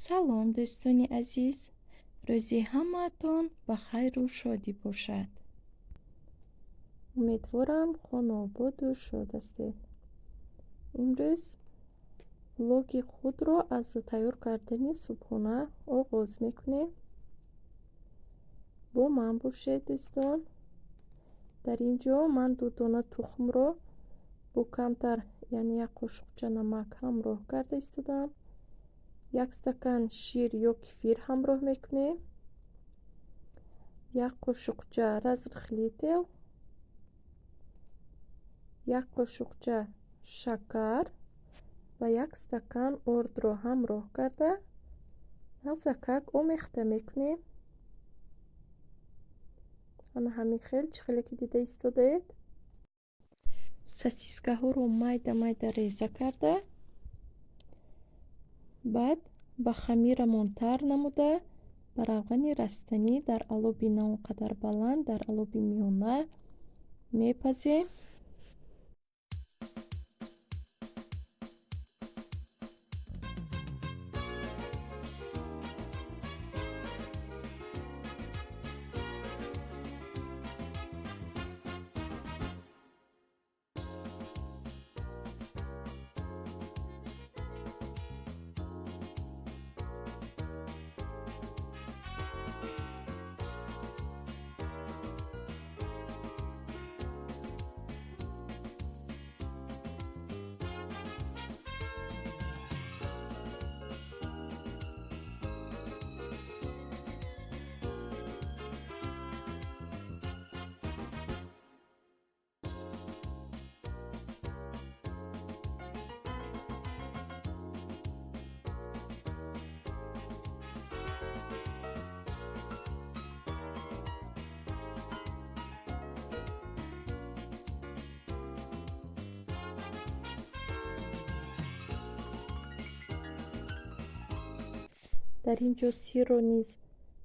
Салом, дӯстони азиз! Рӯзи ҳамаатон ба хайру шодӣ бошад. Умедворам, хонаободу шод ҳастед. Имрӯз влоги худро аз тайёр кардани субҳона оғоз мекунем. Бо ман бошед, дӯстон. Дар ин ҷо ман ду дона тухмро бо камтар, яъне як қошуқча намак ҳамроҳ карда истодам. Як стакан шир ё кефир ҳамроҳ мекунем, як қошуқча разрыхлитель, як қошуқча шакар ва як стакан ордро ҳамроҳ карда, нағзакак омехта мекунем. Ана ҳамин хел, чӣ хеле ки дида истодаед. Сосискаҳоро майда майда реза карда, баъд ба хамирамон тар намуда, ба равғани растанӣ дар алоби на он қадар баланд, дар алоби миёна мепазем. Дар ин ҷо сирро низ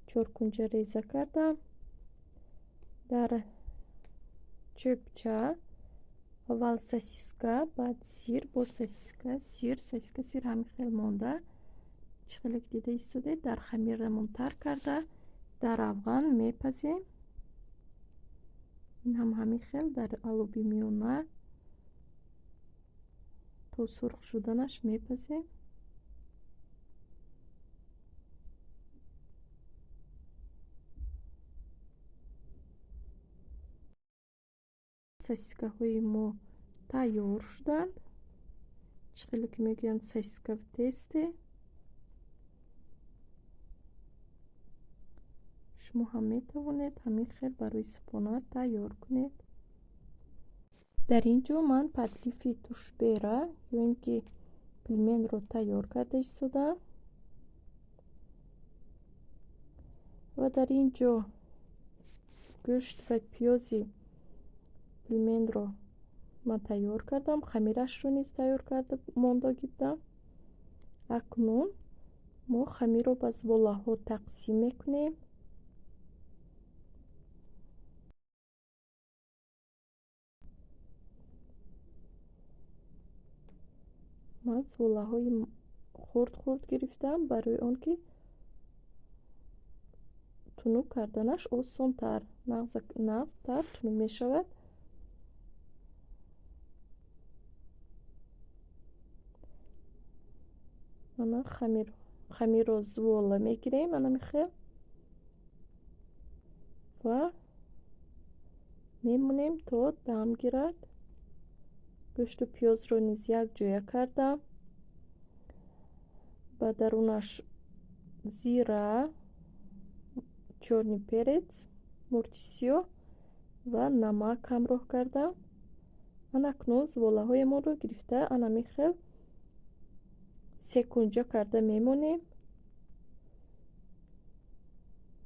чоркунҷа реза кардам. Дар чӯбча аввал сосиска, баъд сир, боз сосиска, сир, сосиска, сир, ҳамин хел монда, чӣ хеле ки дида истодед, дар хамирамон тар карда, дар равған мепазем. Ин ҳам ҳамин хел дар алоби миёна то сурх шуданаш мепазем. Сосискаҳои мо тайёр шуданд. Чӣ хеле ки мегӯянд, сосиска в тесте. Шумо ҳам метавонед ҳамин хел барои субҳона тайёр кунед. Дар ин ҷо ман подлив и тушбера ё ин ки пельменро тайёр карда истодам ва дар ин ҷо гӯшт ва пиёзи пельменро ман тайёр кардам, хамирашро низ тайёр карда мондагӣ будам. Акнун мо хамирро ба зуволаҳо тақсим мекунем. Ман зуволаҳои хурд хурд гирифтам, барои он ки тунук карданаш осонтар, нағзтар тунук мешавад. Ана хамирро зувола мегирем, ана хел, ва мемонем, то дам гирад. Гӯшту пиёзро низ якҷоя кардам. Ба дарунаш зира, чёрный перец, мурчи сиёҳ ва намак ҳамроҳ кардам. Ана акнун зуволаҳоямонро гирифта, анами хел секунҷа карда мемонем,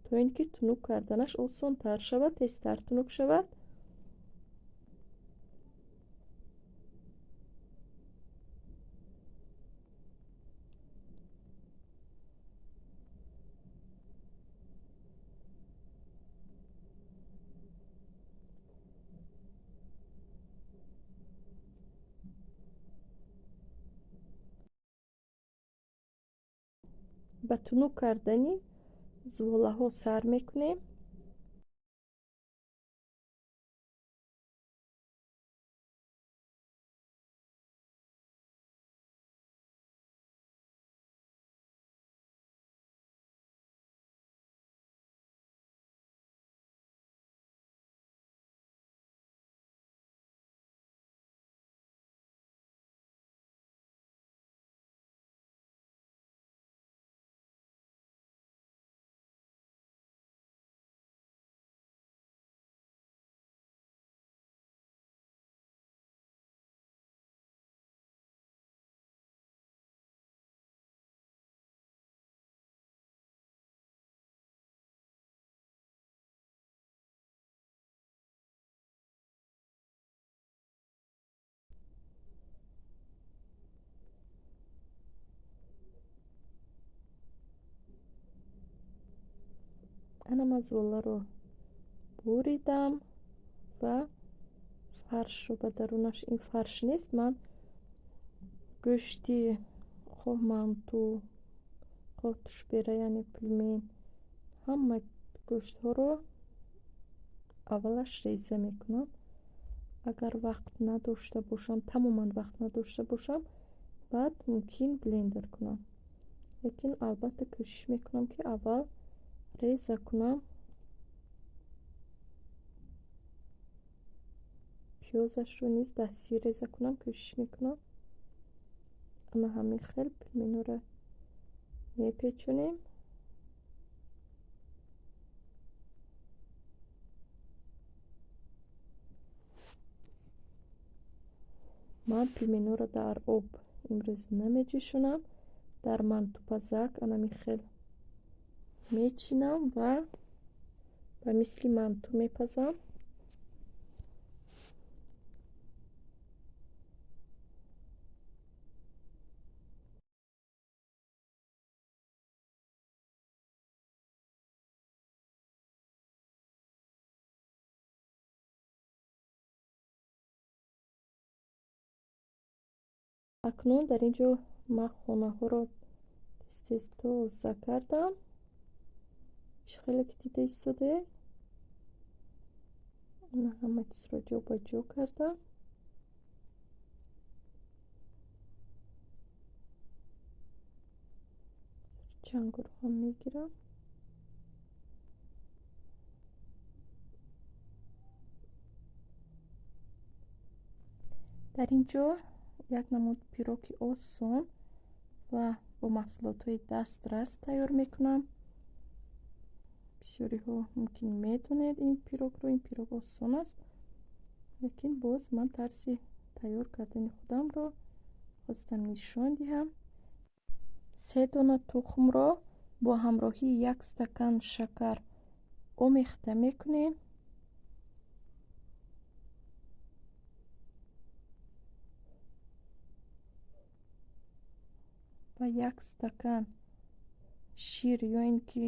то ин ки тунук карданаш осонтар шавад, тезтар тунук шавад. Ба тунук кардани зуволаҳо сар мекунем. Ана ман зуволаро буридам ва фаршро ба дарунаш, ин фарш нест, ман гӯшти хоҳ манту, хоҳ тушбера, яъне пельмен, ҳама гӯштҳоро аввалаш реза мекунам. Агар вақт надошта бошам, тамоман вақт надошта бошам, баъд мумкин блендер кунам. Лекин албатта кӯшиш мекунам, ки аввал реза кунам. Пиёзашро низ дастӣ реза кунам, кӯшиш мекунам. Ана ҳамин хел пельменҳоро мепечонем. Ман пельменҳоро дар об имрӯз намеҷӯшонам, дар мантупазак анамин хел мечинам ва ба мисли манту мепазам. Акнун дар ин ҷо ман хонаҳоро тез-тез тоза кардам. Чӣ хеле ки дида истодаед, ҳама чизро ҷо ба ҷо кардам. Чангурро ҳам мегирам. Дар ин ҷо як намуд пироги осон ва бо маҳсулотҳои дастрас тайёр мекунам. Бисёриҳо мумкин медонед ин пирогро, ин пирог осон аст, лекин боз ман тарзи тайёр кардани худамро хостам нишон диҳам. 3 дона тухмро бо ҳамроҳии 1 стакан шакар омехта мекунем. Ва 1 стакан шир ё ин ки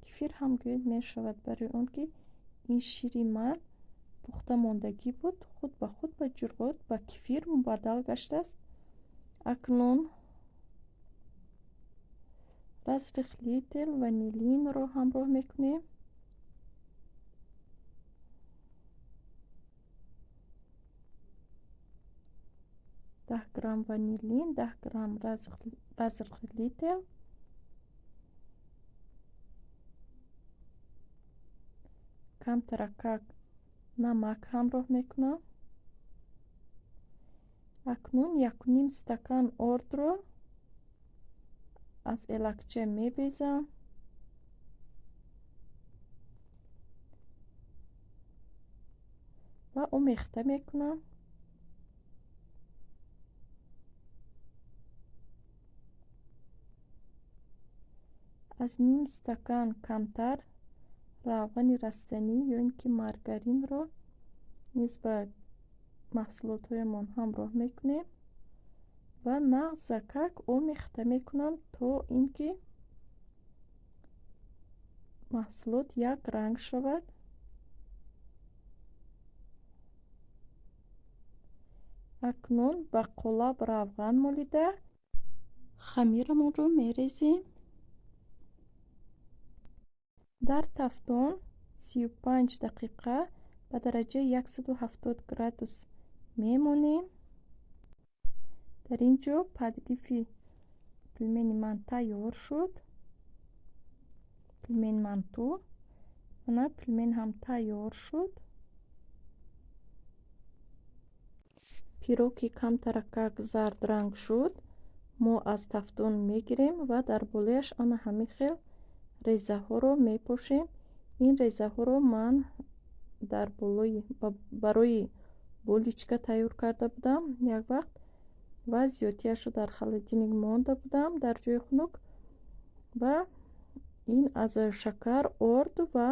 кефир ҳам гӯед мешавад, барои он ки ин шири ман пухта мондагӣ буд, худ ба худ ба ҷурғот ба кефир мубаддал гаштааст. Акнун разрыхлитель ванилинро ҳамроҳ мекунем. 10 грамм ванилин, 10 грамм разрыхлитель. Камтаракак намак ҳамроҳ мекунам. Акнун 1,5 стакан ордро аз элакча мебезам. Ва омехта мекунам. Аз ним стакан камтар равғани растанӣ ё ин ки маргаринро низ ба маҳсулотҳоямон ҳамроҳ мекунем ва нағзакак омехта мекунам, то ин ки маҳсулот як ранг шавад. Акнун ба қолаб равған молида Хамирамонро мерезем. Дар тафтон 35 дақиқа ба дараҷаи 170 градус мемонем. Дар ин ҷо подлив и пельмени ман тайёр шуд. Пельмень манту, ана, пельмень ҳам тайёр шуд. Пирог ки камтаракак зардранг шуд, мо аз тафтон мегирем ва дар болояш ана ҳамин хел резаҳоро мепошем. Ин резаҳоро ман дар болои барои булочка тайёр карда будам як вақт ва зиёдтиашро дар холодильник монда будам, дар ҷои хунук. Ва ин аз шакар, орд ва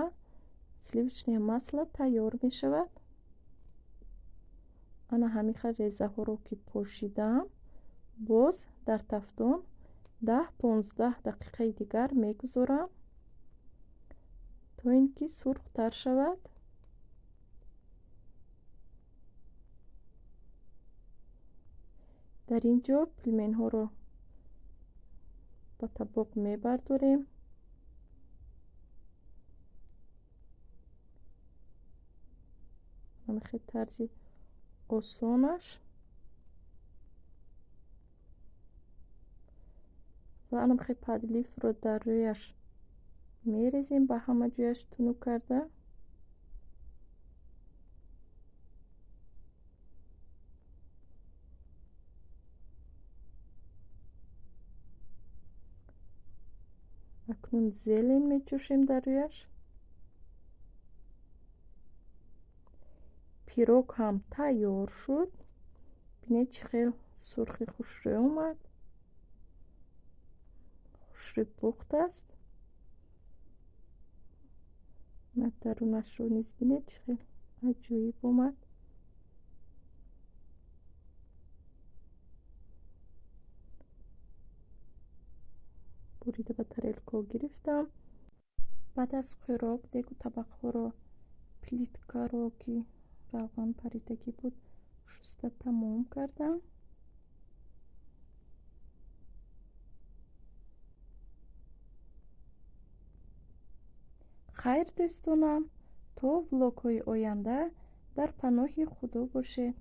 сливочное масло тайёр мешавад. Ана ҳамин хел резаҳоро ки пошидам, боз дар тафтон 10-15 дақиқаи дигар мегузорам, то ин ки сурхтар шавад. Дар ин ҷо пельменҳоро ба табоқ мебардорем. Ҳамин тарзи осонаш ва анамхел подлив ро дар рӯяш мерезем, ба ҳама ҷояш тунук карда. Акнун зелень мечошем дар рӯяш. Пирог ҳам тайёр шуд. Бинед, чӣ хел сурхи хушрӯй омад, хушрӯй пухт аст. Дарунашро низ бинед, чӣ хел аҷоиб омад. Бурида ба тарелка гирифтам. Баъд аз хӯрок дегу табақҳоро, плиткаро, ки равған паридагӣ буд, шуста тамом кардам. Хайр, дӯстонам, то влогҳои оянда дар паноҳи Худо бошед.